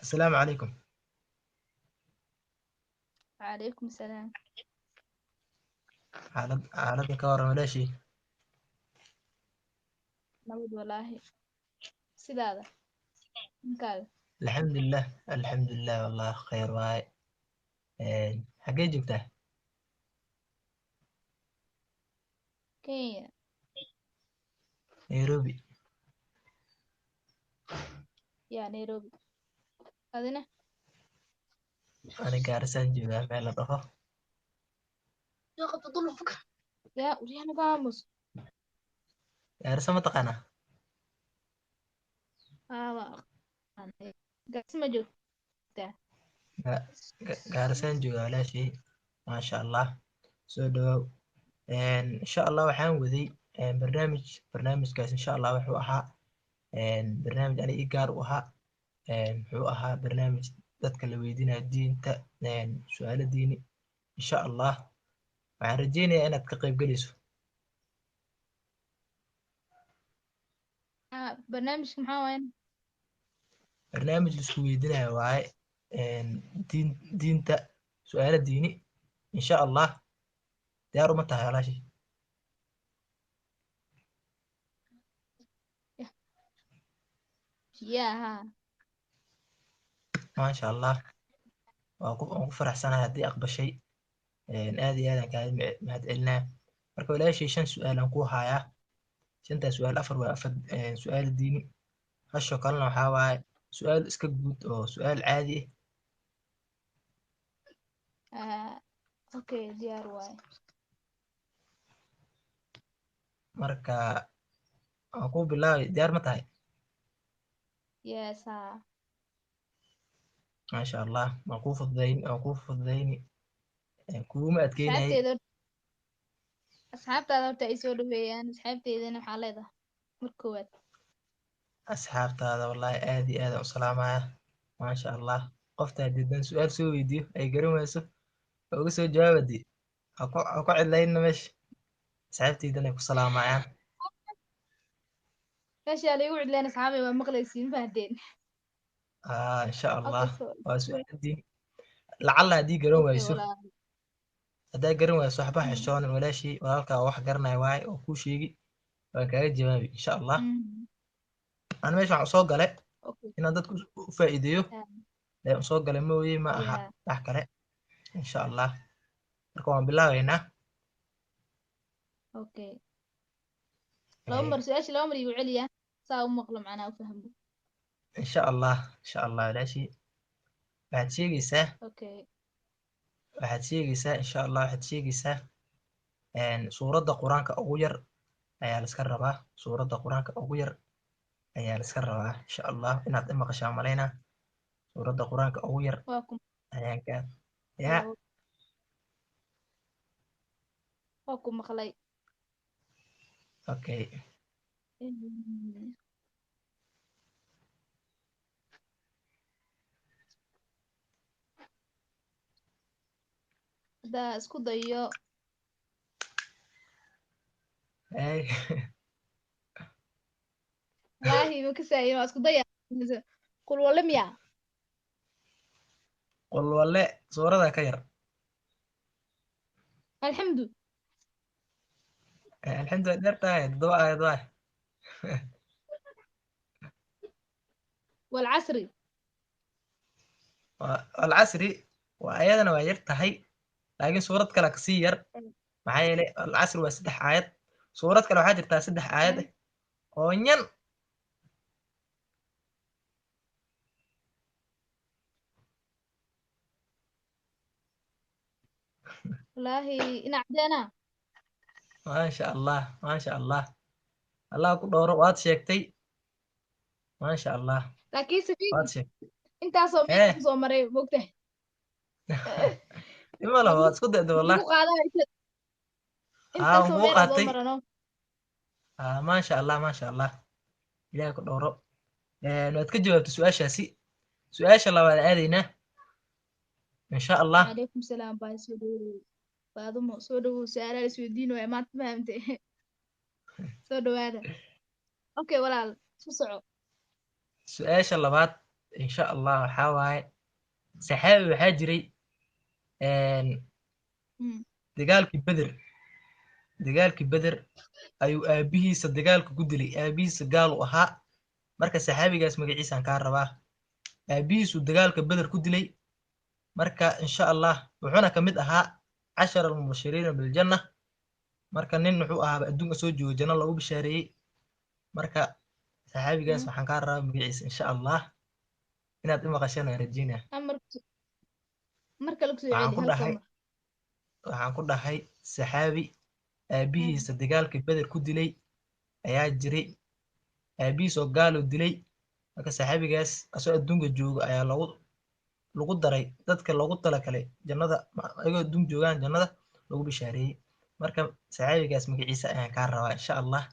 Asalaamu calaykum. Calaykum salaam. Xaaladda ka waran, walaashii? Nabad walaahi, sidaada ninkaaga? Alxamdulilah, alxamdulilah, wallah khayr waaye. Xaggee joogtaa? Kenya. Nairobi? Yaa, Nairobi. Adina? Ani Gaarisaan joogaa, meel la dhaho. Yaa uryaanaga aamus. Gaarisa ma taqaanaa? Haa, waa aqaanay. Gaarisa ma joogtaa? Gaarisaan joogaa, walaashii, maasha Allah, soo dhawaaw. Insha Allah waxaan waday barnaamij. Barnaamijkaas insha Allah wuxuu ahaa barnaamij aniga ii gaar u ahaa. Wuxuu ahaa barnaamij dadka la weydiinayo diinta, su'aalo diini. Insha Allah waxaan rajeynayaa inaad ka qayb gelayso. Barnaamijka maxaa waaye? Barnaamij laisku weydiinayo waaye, diin, diinta, su'aalo diini. Insha Allah diyaar uma tahay, walaashii? Yaa, haa. Maasha Allah, waan ku faraxsanahay haddii aqbashay. Aad iyo aad aan kaaga mahadcelinaya. Marka walaashii, shan su'aal aan ku hayaa. Shantaas su'aal, afar waa afar su'aal diini, hashoo kalena waxaa waaye su'aal iska guud oo su'aal caadi ah. Okay, diyaar waaye. Marka waan ku bilaabay, diyaar ma tahay? Yes, haa. Maasha Allah, waan kuu fududayni, kuguma adkeynayay. Asxaabteeda, asxaabtaada horta ay soo dhaweeyaan. Asxaabteydana waxaa leedahay marka koowaad? Asxaabtaada wallahi aad iyo aad aan u salaamaya, maasha Allah. Qofta haddii dan su-aal soo weydiiyo ay garan wayso, waa uga soo jawaaba dee, ha ku cidlayna meesha. Asxaabteydana ay ku salaamayaan. Meesha laygu cidleen, asxaabay, waa maqlaysiin, fahdeen? Insha Allah. Okay, so waa su-aal diin, lacalla haddii garan wayso. Walaal. Haddaa garan wayso, waxba xishoonin, walaashii. Walaalkaa wax garanaya waaye oo kuu sheegi, waan kaaga jawaabi insha Allah. Ana meesha waxaan usoo galay inaan dadku u faa'iideeyo ayaan usoo galay mooye, ma aha wax kale insha Allah. Marka waan bilaabeynaa. Okay, laba mar su-aasha, laba mar igu celiya, saa u maqlo, macnaa u fahmo. Insha Allah, insha Allah walaashii, waxaad sheegaysaa waxaad sheegaysaa insha Allah, waxaad sheegaysaa suuradda Qur-aanka ugu yar ayaa la iska rabaa. Suuradda Qur-aanka ugu yar ayaa la iska rabaa insha Allah. Inaad i maqashaa malaynaa. Suuradda Qur-aanka ugu yar waa ku ayaan ka yaa. Waa ku maqlay. Okay. Haddaa isku dayo. Hey. Wallaahi ma kasaayin, waa isku daya. Qul wale miya? Qul walle suurada ka yar. Alxamdu. Alxamdu way dheer tahay, 7 aayad waay. Walcasri. Walcasri waa ayadana waa yar tahay, laakiin suurad kale kasii yar. Maxaa yeelay alcasri waa 3 aayad. Suurad kale waxaa jirtaa 3 aayad ah oo nyan. Wallaahi ina caddeena. Maasha Allah, maasha Allah, Allah ku dhowro, waad sheegtay, maasha Allah. Laakiin safiid waad sheegtay. Intaasoo meel kusoo maray, mogtahay. Ima laha, waad isku dayda wallah. Igu qaadaa intaasoo wuu meel soo qaatay. marano. Maasha Allah, maasha Allah, Ilaah ku dhowro. Waad ka jawaabtay su-aashaasi. Su-aasha labaad aadaynaa insha Allah. Calaykum salaam baa, soo dhawow Faadumo, soo dhawow. Su-aalaha isweydiin waaya maanta, fahamtay? Soo dhawaada. Okay walaal, isku soco. Su-aasha labaad Insha Allah waxaa waaye saxaabi waxaa jiray een, Mm. dagaalkii Beder, dagaalkii Beder ayuu aabihiisa dagaalka ku dilay. Aabihiisa gaal u ahaa. Marka saxaabigaas magaciisaan kaa rabaa. Aabihiisuu dagaalka Beder ku dilay. Marka insha Allah wuxuuna ka mid ahaa cashara almubashiriina biljanna. Marka nin wuxuu ahaaba adduunka soo joogo janno loogu bishaareeyey. Marka saxaabigaas Mm. waxaan kaa rabaa magaciisa insha Allah inaad i maqasheen aan rajeynaya. Amar mar kale kusoo Waxaan celi ku halkoo dhahay, mar. waxaan ku dhahay saxaabi aabihiisa dagaalka Beder ku dilay ayaa jiray. Aabihiis oo gaal uu dilay. Marka saxaabigaas asoo adduunka joogo ayaa lagu daray dadka loogu talagalay jannada, ayagoo adduun joogaan jannada lagu bishaareeyey. Marka saxaabigaas magaciisa ayaan kaa rabaa insha Allah.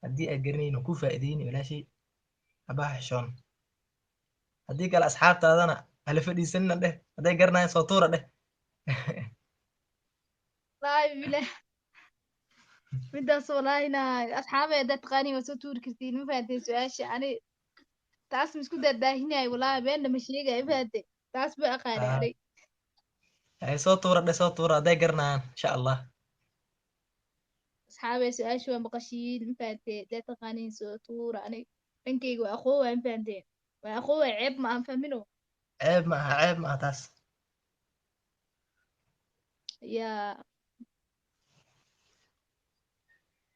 Haddii aad garanaynin waan kuu faa'iideyni walaashay, habaha xishoon. Haddii kale asxaabtaadana hala fadhiisanina dheh, hadday garanayaan soo tuura dheh. Wallaahi bilaah, midaas wallaahina asxaabay haddaad taqaaniin waa soo tuuri kartiin. Ma fahanteen su-aasha? Ani taas ma isku daadaahinaayo, wallaahi beenna ma sheegayo. Ma fahanteen? Taas ma aqaanay Ah, ani. ay soo tuura dheh, soo tuura hadday garanayaan insha Allah. Asxaabay su-aasha waa maqashiin. Ma fahanteen? Haddaad taqaaniin soo tuura. Ani dhankayga waa aqoon waay. Ma fahanteen? Waa aqoon waay, ceeb ma aan fahmino. Ceeb ma aha, ceeb ma aha taas. Yaa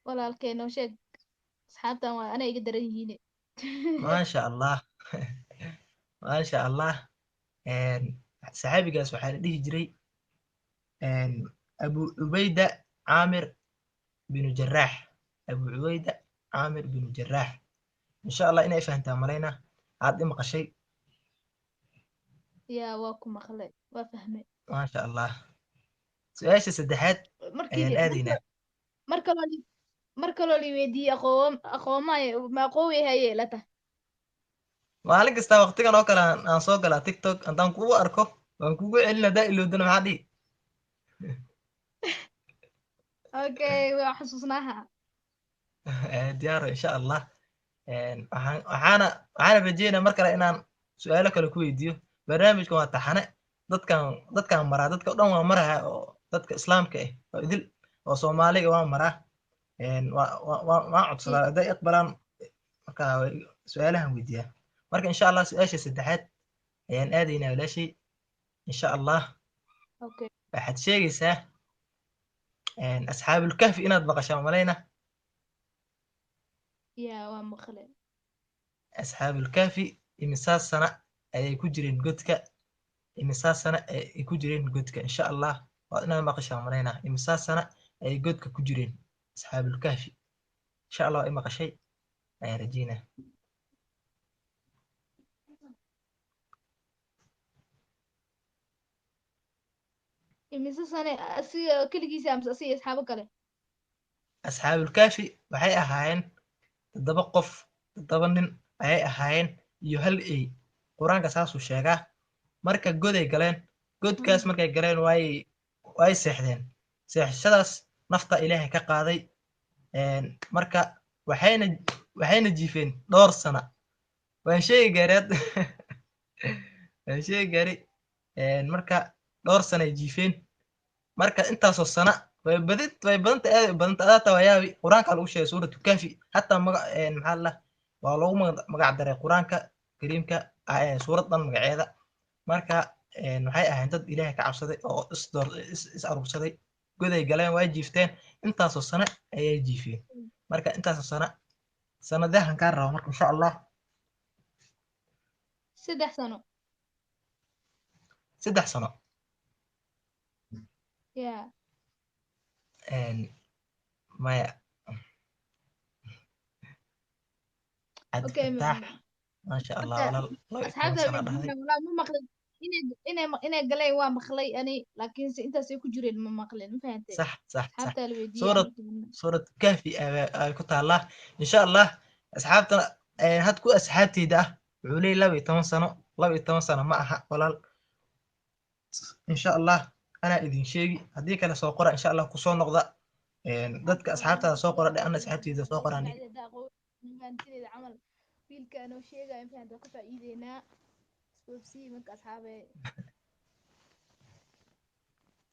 walaalkeen noo sheeg, asxaabtan waa ana iga daran yihiine. Maasha Allah, maasha Allah. Een, saxaabigaas waxaa la dhihi jiray een, Abu Cubayda Caamir binu Jaraax. Abu Cubayda Caamir binu Jaraax. Insha Allah inay fahantaa malayna aad i maqashay. Yaa waa ku maqlay, waa fahmay. Maasha Allah. Su-aasha saddexaad Markii ayaan aadaynaa. Mar kaloo mar kaloo li weydiiyey aqoon aqoomay ma aqoon haye la tahay. Maalin kasta waqtigan oo kale aan soo galaa TikTok, haddaan kugu arko waan kugu celin, haddaa ilowdana maxaa dhihi? Okay, waa xasuusnaaha. Diyaaro insha Allah. Een, waxaan waxaana waxaana rajeynaa mar kale inaan su-aalo kale ku weydiiyo. Barnaamijkan waa taxane, dadkan dadkaan maraa, dadka o dhan waa maraya, oo dadka islaamka ah oo idil oo soomaaliga waa maraa. Een, waan codsadaa hadday iqbalaan, marka su-aalahan weydiiyaa. Marka insha Allah su-aasha saddexaad ayaan aadaynaa walaashay insha Allah. Okay. Waxaad sheegaysaa een, asxaabulkahfi inaad maqashaan malayna. Yaa waa maqlay. Asxaabulkahfi imisaa sana ayay ku jireen godka? Imisaa sana ayay ku jireen godka? Insha Allah waa inaad maqashaan malaynaa. Imisaa sana ayay godka ku jireen asxaabulkahfi? Insha Allah waa i maqashay ayaan rajeynaa. Imise sane asiga keligiisa amse asiga asxaabo kale? Asxaabulkahfi waxay ahaayeen 7 qof, 7 nin ayay ahaayeen iyo hal ey. Qur-aanka saasuu sheegaa. Marka goday galeen, godkaas markay galeen way seexdeen. Seexashadaas nafta Ilaahay ka qaaday. Een, marka waxayna jiifeen dhowr sana. Waan sheegi gaaray hadda. Waan sheegi gaaray. Een, marka dhowr sana ay jiifeen. Marka intaasoo sana way badid, way badanta, aad u badanta. Adaa taa waa yaabi. Qur-aanka lagu sheegay suuratu Kahfi, hataa magac een, maxaa la waa loogu magac daray qur-aanka kariimka suurad dhan magaceeda. Marka een, waxay ahayn dad Ilaahay ka cabsaday oo is aruursaday. Goday galeen, way jiifteen, intaasoo sano ayay jiifeen. Marka intaasoo sano sanadahan kaa raba marka insha Allah. 3 sano. 3 sano. Yaa. Een, maya. Okay. Cabdifataax, maasha Allah. Marka walaal 12 asxaabta sana dhahday. weydiina walaa ma maqlin inay galeen waa maqlay ani, laakiinse intaas ay ku jireen ma maqlin. Ma fahanteen? Sax sax sax. Asxaabtaa la weydiiyaa. Suurad suurat Kahfi ay ku taallaa insha Allah. Asxaabtana had ku asxaabteyda ah wuxuu leeyahay 12 sano. 12 sano ma aha walaal. Insha Allah anaa idin sheegi, haddii kale soo qora insha Allah, kusoo noqda. Een, dadka asxaabtaada soo qora dheh, ana asxaabteyda soo qoraan dheh. Camal wiilka anoo sheegaya, ma fahanteen? Ka faa'iideynaa. Isboobsii marka asxaabe.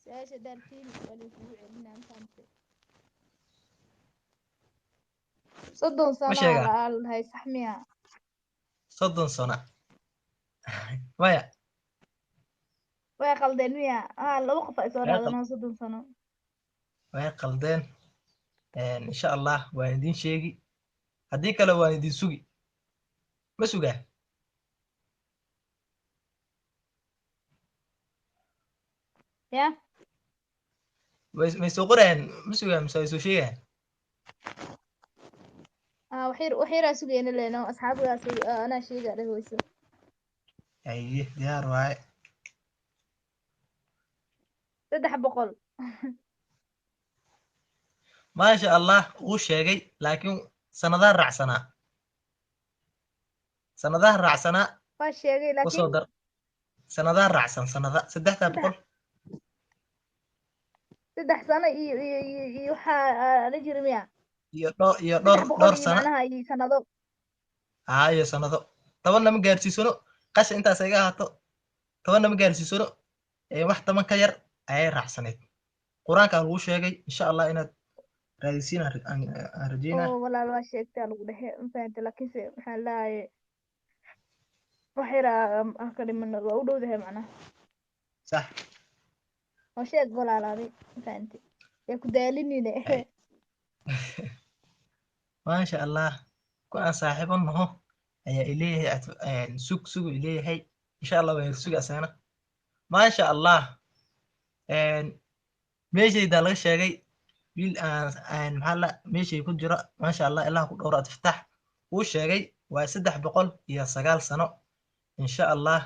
Su-aasha daartiin waa lagugu celinaa, ma fahamtay? 30 Ma sano sheegaa? La lahay, sax miya? 30 sano maya. Way qaldeen miya? Laba qof ay soo Way dhahdanoo 30 sano. Way qaldeen. Insha Allah waan idin sheegi, haddii kale waan idin sugi. Ma sugaa? Ya. May soo qorayaan? Ma sugaa mise way soo sheegayaan? Wax yar wax yaraa sugayna leeno asxaabgaas anaa sheega dhehweyso. Aye, diyaar waaye. 300. Maasha Allah, wuu sheegay, laakiin sanadaha raacsanaa, sanadaha raacsanaa. Waa sheegay. Kusoo laakiin dar sanadaha raacsan, sanada saddexda Saddex. boqol. 3 sano iyo waxaa la jira miya? Iyo dhowr iyo dhowr 300 dhowr iyo sano. Macnaha iyo sanado. Haa, iyo sanado. 10-na ma gaarsiisano, qasha intaas iga ahaato. 10-na ma gaarsiisano ee wax 10 ka yar ayay raacsaneyd. Qur-aankaa lagu sheegay. Insha Allah inaad raadisiin aan rajeynaa. Oo walaal, waa sheegtaa lagu dhexe, ma fahantay? Laakiinse maxaa lahaye, wax yaraa aan ka dhiman, waa u dhowdahay macnaha. Sax. Oo sheeg walaalaaday, ma fahantay? Yaa ku daalinine. Ay. Maasha Allah, ku aan saaxiibo naho ayaa ileeyahay sug sugu ileeyahay. Insha Allah waan sugi asagana. Maasha Allah, meeshaydaa laga sheegay wiil aan maxaa la meeshay ku jira. Maasha Allah, ilaah ku dhowro. Adfatax wuu sheegay, waa 309 sano. Insha Allah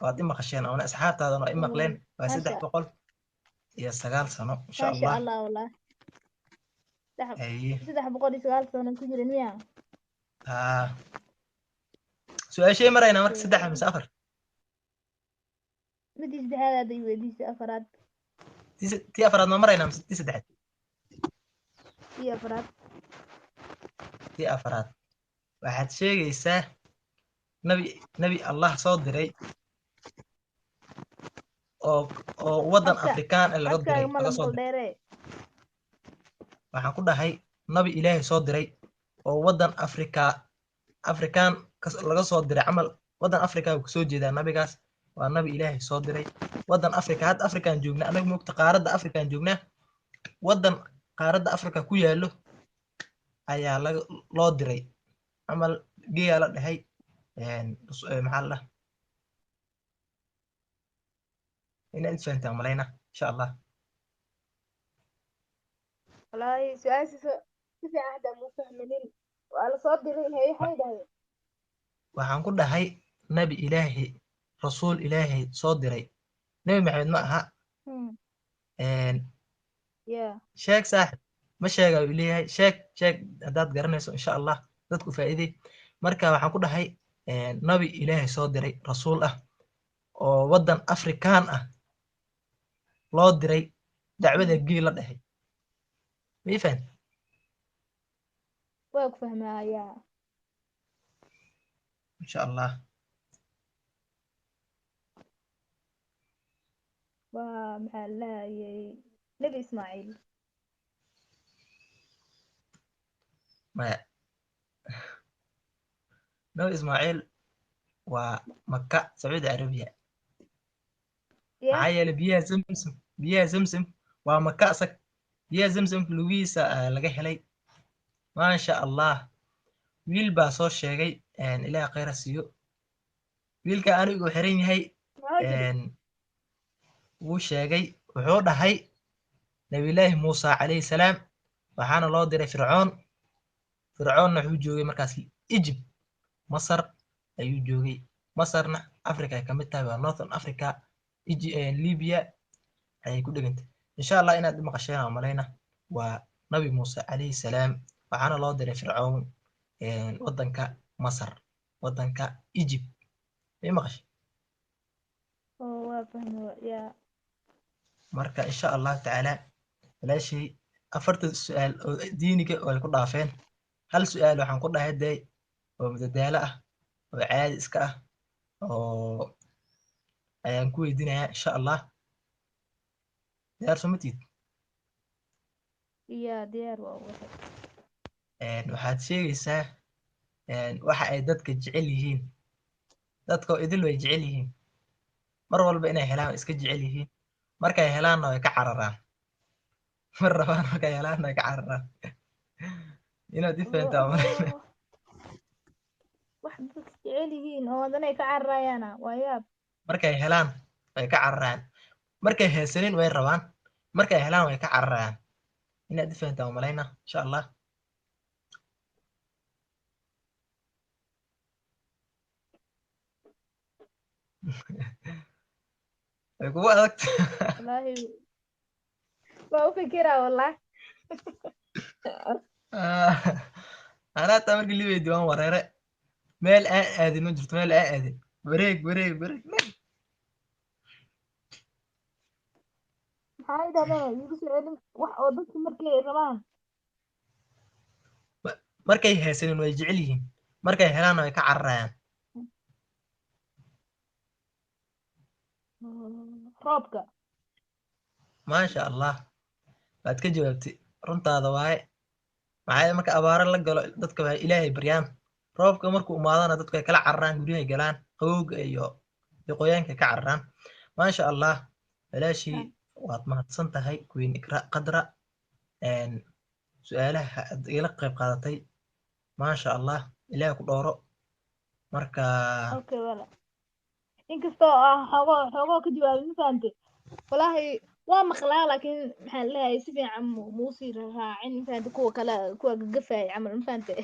waad i maqasheen oona asxaabtaadana waa i maqleen. Waa 309 sano, insha maasha Allah. Allah, wallah. Haye. 309 sano ku jirin miya? Haa, su-aashey maraynaa marka, saddex mise afar? Midii saddexaad aad ay weydiisay, afaraad. Tii afaraad ma maraynaa mise tii saddexaad? Tii afaraad. Tii afaraad waxaad sheegaysaa nabi Allah soo diray oo waddan Codka Afrikaan ah laga diray codkaaga ma la laga soo maqal diray. Dheere. Waxaan ku dhahay nabi Ilaahay soo diray oo waddan Afrika Afrikaan laga soo diray camal. Waddan Afrika uu kasoo jeedaa nabigaas. Waa nabi Ilaahay soo diray waddan Afrika. Hadda Afrikaan joognaa anaga, moogta? Qaaradda Afrikaan joognaa. Waddan qaaradda Afrika ku yaallo ayaa laga loo diray camal geeyaa la dhahay. Maxaa la dhaha, inaad isfahantaan malayna, insha Allah. Wallaahi su-aasha si fiican hadda muu fahmanin. Waa la soo diray, haye, waxay dhahdeen? Waxaan ku dhahay nabi Ilaahay, rasuul Ilaahay soo diray. Nabi Maxamed ma aha. Sheeg saaxib. Ma sheega uu leeyahay. Sheeg, sheeg haddaad garanayso. Insha Allah dadku faa'iiday. Marka waxaan ku dhahay nabi Ilaahay soo diray, rasuul ah, oo waddan Afrikaan ah loo diray, dacwada gii la dhahay. Ma ii fahan? Waa ku fahmayaa. Insha Allah. Waa maxaa la lahayay, Nebi Ismaaciil. Maya, Nabi Ismaaciil waa Maka, Sacuudi Carabiya. Ya. Maxaa yeelay biyaha Zamzam, biyaha Zamzam waa Maka asag. Biyaha Zamzam lugihiisa laga helay. Maasha Allah, wiil baa soo sheegay. Ilaah khayr ha siiyo wiilka anigu xiran yahay. Maxaa jiri? Wuu sheegay, wuxuu dhahay Nabilaahi Muusa calayhi salaam. Waxaana loo diray Fircoon. Fircoonna wuxuu joogay markaas Egypt, Masar ayuu joogay. Masarna Africa ay kamid tahay, waa Northern Africa. Libya ayay ku dhegantay. Insha Allah inaad i maqasheen aan malayna. Waa Nabi Muuse calayhi salaam, waxaana loo diray Fircoon, waddanka Masar, waddanka Egypt. Ma i maqashay? Oo waa fahmo ya. Marka insha Allahu tacaala, walaashay, afarta su-aal oo diiniga way ku dhaafeen. Hal su-aal waxaan ku dhahay day oo madadaalo ah. oo caadi iska ah oo ayaan ku weydiinayaa insha Allah. Diyaar soo ma tihid? Iya, diyaar waa waxay. Waxaad sheegaysaa waxa ay dadka jecel yihiin. Dadka oo idil way jecel yihiin, mar walba inay helaan way iska jecel yihiin, markay helaanna way ka cararaan, mar rabaan markay helaanna way ka cararaan. Inaad i fahantaa malayn. Wax dadka jecel yihiin oo haddana ay ka cararayaana waa yaab. Markay helaan way ka cararayaan, markay haysanin way rabaan, markay helaan way ka cararayaan. Inaad i fahantaa malayna insha Allah. Way kugu adag. Wallaahi waa u fikiraa wallaahi. Anaa taa markii la weydiiyo waan wareere, meel aan aadin ma jirto, meel aan aadin, wareeg wareeg wareeg. Maxaa idhahdeen? Iigu soo celin, wax oo dadku markay rabaan. Markay haysanin way jecel yihiin, markay helaanna way ka cararayaan. Roobka. Maasha Allah, waad ka jawaabtay, runtaada waaye. Maxaa marka abaaro la galo dadka waxay Ilaahay baryaan, roobka markuu imaadana dadku ay kala cararaan, guryahay galaan, qabowga iyo qoyaanka ka cararaan. Maasha Allah walaashii, waad mahadsan tahay Queen Ikra Qadra. Su-aalaha aad igala qayb qaadatay, maasha Allah, Ilaah ku dhooro. Marka okay wala, inkastoo ah xoogoo xoogoo ka jawaabay, ma fahantay? Wallaahi waa maqlaa, laakiin maxaan leeyahay, si fiican muusii raacin, ma fahantay? Kuwa kale kuwa gagafayay camal, ma fahantay?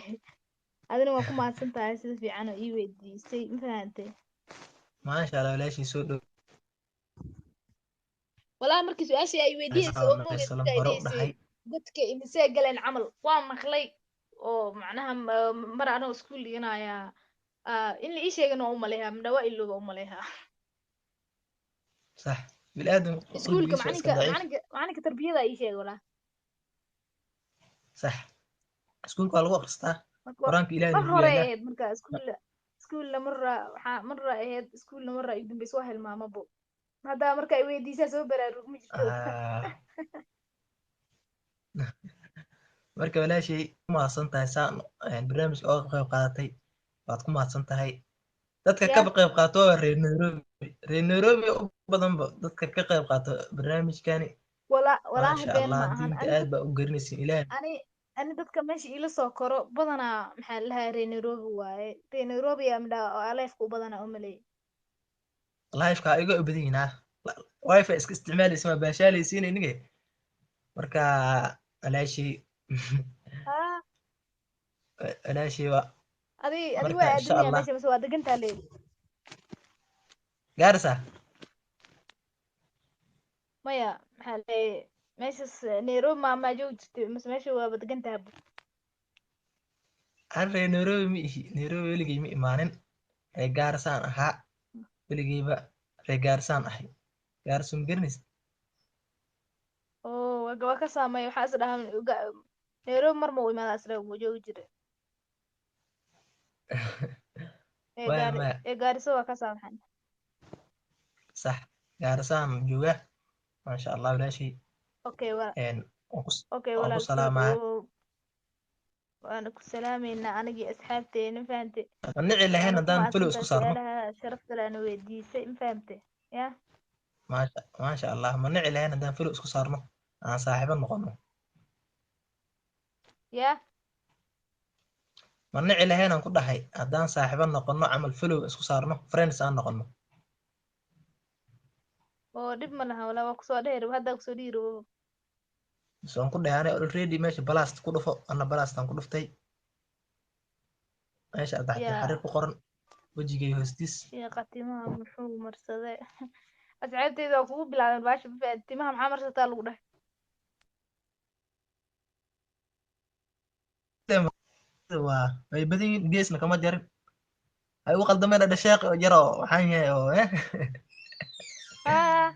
Adina waa ku mahadsan tahay sida fiican oo ii weydiisay, ma fahantay? Maasha Allah walaashii, soo dhow. Wallaahi markii su-aashii ay weydiinaysa oo mogeed marka ay hore u dhahaysay dhahay godka imisee galeen camal, waa maqlay oo macnaha mar anoo iskuul dhiganaya in la ii sheegana waa u maleeyaa, midha waa ilooba u maleeyaa. Sax, bini'aadam iskuulka qalbigiisu waa iska macalinka daciif. Macalinka tarbiyada ii sheegay walaa. Sax, iskuulka waa lagu akhristaa marka qur-aanka Ilaahna mar wuu hore yaalaa. Ahayd marka iskuulla marra, waxaa marra ahayd iskuulla marra igu dambaysa, waa hilmaamabo. Haddaa marka ay weydiisaa soo baraarug ma jirto. Marka walaashay, ku mahadsan tahay saan barnaamijka ooga qayb qaadatay, waad ku mahadsan tahay. Dadka ka ya qayb qaato waa reer Nairobi, reer Nairobi u badanba dadka ka qayb qaato barnaamijkani. Walaahi Maasha been Allah, ma ahan. diinta Ani aad dad baa u garanaysin Ilaah. Ani dadka meesha iila soo koro badanaa maxaa la dhahaa reer Nairobi waaye, reer Nairobi yaa midhaa oo aleefka u badanaa u maleeyay. Live-ka iga u badan yihiin wifi iska isticmaalaysa, ma baashaalaysiin inige. Marka walaashii haa walaashii waa adi marka waa insha aadamiya Allah meesha mase waa degantaa leey? Gaarisa. Maya, maxaa leeyahay, meeshas Nairobi maamaa joogi jirtay mase meesha waaba degantahay? An reer Nairobi ma ihi, Nairobi weligay ma imaanin, reer Gaarisaan ahaa weligayba, reer Gaarisaan ahay. Gaariso ma garanaysid? Oo waa ka saameey, waxaa is dhahaa Nairobi mar ma u imaadaa, isla wuu joogi jiray ee Maya gaari maya. Ee Gaariso waa ka saamaxan. Sax, Gaarisaan joogaa. Maasha Allah walaashii. Okay wala. Waan ku Okay waan ku walaal, soo salaamaya. dhawow, waana ku salaameynaa anigii asxaabteena, ma fahante? Ma nici lahayn Waana ku haddaan follow isku mahadsantahay saarno. su-aalaha sharafta leh ana weydiisay, ma fahamte ya? Maasha Allah, ma nici lahayn haddaan follow isku saarno, aan saaxiibo noqono? Ya. Ma nici lahayn aan ku dhahay haddaan saaxiibo noqono camal, follow isku saarno, friends aan noqono? Oo dhib ma laha walaa, waa kusoo dheer haddaa kusoo dhihi rabo. Bas waan ku dhahay aniga already, meesha balast ku dhufo, anna balastaan ku dhuftay meesha taxta ya xariir ku qoran wejigay hoostiis. Sheekha timaha muxuu marsaday? Asxaabteyda waa kugu bilaabeen baasha, ma fahamte? Timaha maxaa marsataa lagu dhahay? Waa way badan yihiin, geesna kama jarin, hay u qaldameen dhasheeq oo jaro waxaan yahay oo haa,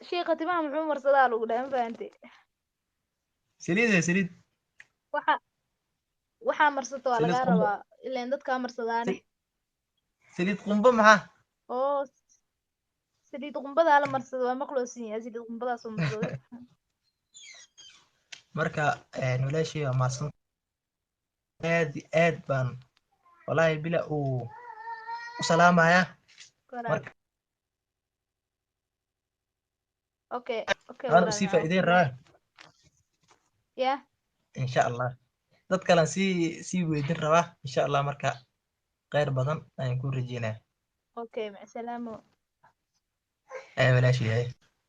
shiiqa timaha muxuu marsadaa lagu dhahay, ma fahante? Saliid saliid. Waxa waxaa marsato waa Saliid lagaa qumbo. rabaa Ileen dadkaa marsadaane. Saliid qumbo maxaa? Oo saliid qumbadaa la marsado, waa maqloosin yahay, saliid qumbadaa soo marsada. Marka walaashey waa mahadsan, aad iyo aad baan wallaahi bila uu u salaamayaa. Walaal. Marka Okay, aan walaal usii macaan. faa'iideyn rabaa. Ya. Insha Allah dad kalean sii weydin rabaa insha Allah. Marka kheyr badan ayaan kuu rajeynaya. Okay, macsalaamo. Ay walaashey, hay.